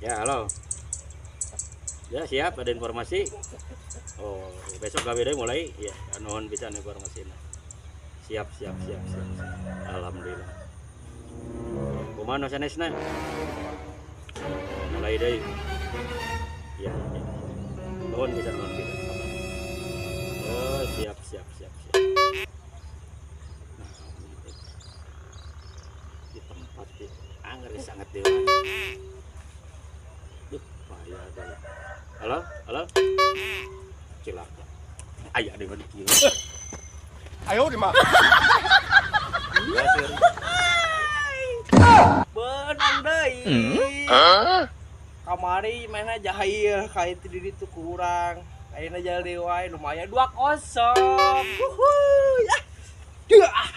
Ya, halo. Ya, siap, ada informasi. Oh, besok gawe deui mulai. Ya, nuhun pisan informasinya. Siap, siap, siap, siap, siap. Alhamdulillah. Kumaha nu sanesna? Oh, mulai deui. Ya, ya. Nuhun pisan, nuhun pisan. Sabar. Oh, siap, siap, siap, siap. Nah, di tempat di angger sangat dewa. Duh, bahaya deh. Halo, halo. Cilaka. Aya di mana kieu? Ayo di mah. Ya, sir. Beunang deui. Kamari mainnya jahil kayak itu diri tuh kurang. Ayeuna jadi wae lumayan 2-0. Wuhuy. Ah. Dia ah.